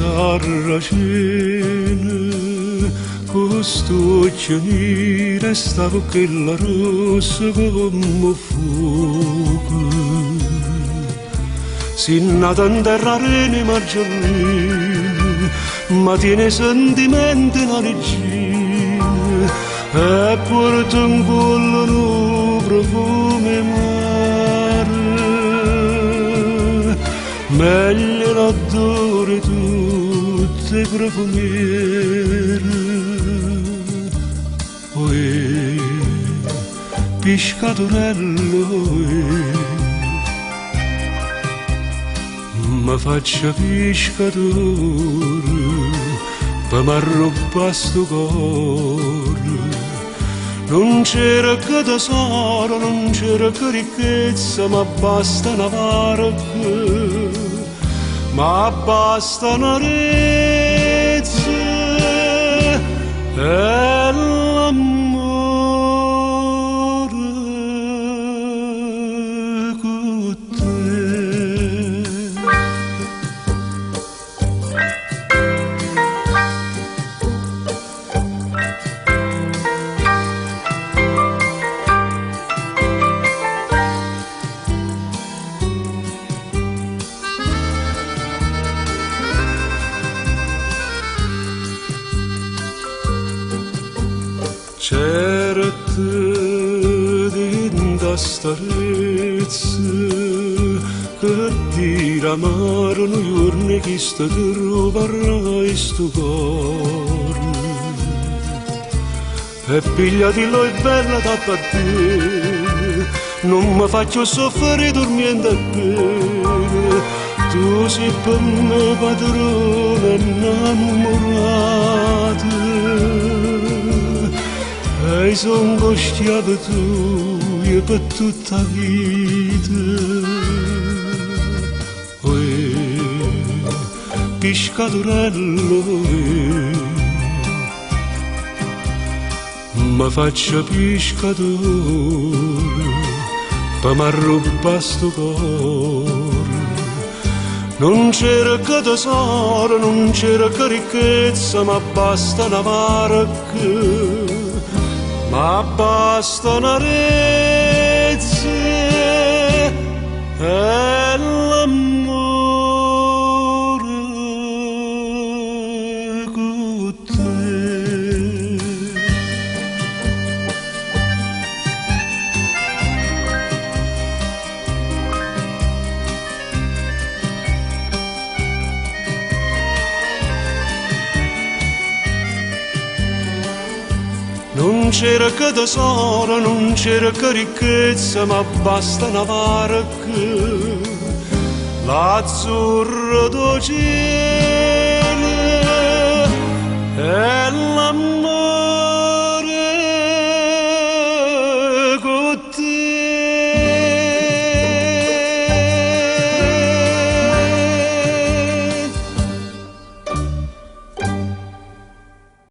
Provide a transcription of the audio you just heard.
Sarraceno, con st'uocchie nire e 'sta vucchella rossa comm' 'o ffuoco. Si' nata 'nterra 'arena 'e Margellina, ma tiene 'e sentimente 'e na regina e puorte 'ncuollo nu profumo 'e mare. Meglio l'addore 'e tutt' 'e profumiere. Oje, piscatorello, oje, Me faccio piscatore pe m'arrubbà stu core. Nun cerco tesoro, nun cerco ricchezza, ma basta na varca, ma basta na rezza e l'ammore cu te. Certe dint' a sta rezza che tira mare nu juorno 'e chisto truvarrai stu core. E pigliatillo e bella t'appartiene, nun me fa cchiù soffrì turmiento e pene, tu si pe me padrona e nnammurata e i' songo schiavo tujo pe tutt' 'a vita. Oje, piscaturello, oje, me faccio piscatore pe m'arrubbà stu core. Nun cerco tesoro, nun cerco ricchezza, ma basta na varca, ma basta na rezza e l'ammore cu te. Nun cerco tesoro, nun cerco ricchezza, ma basta na varca, l'azzurro d' 'o cielo e l'ammore.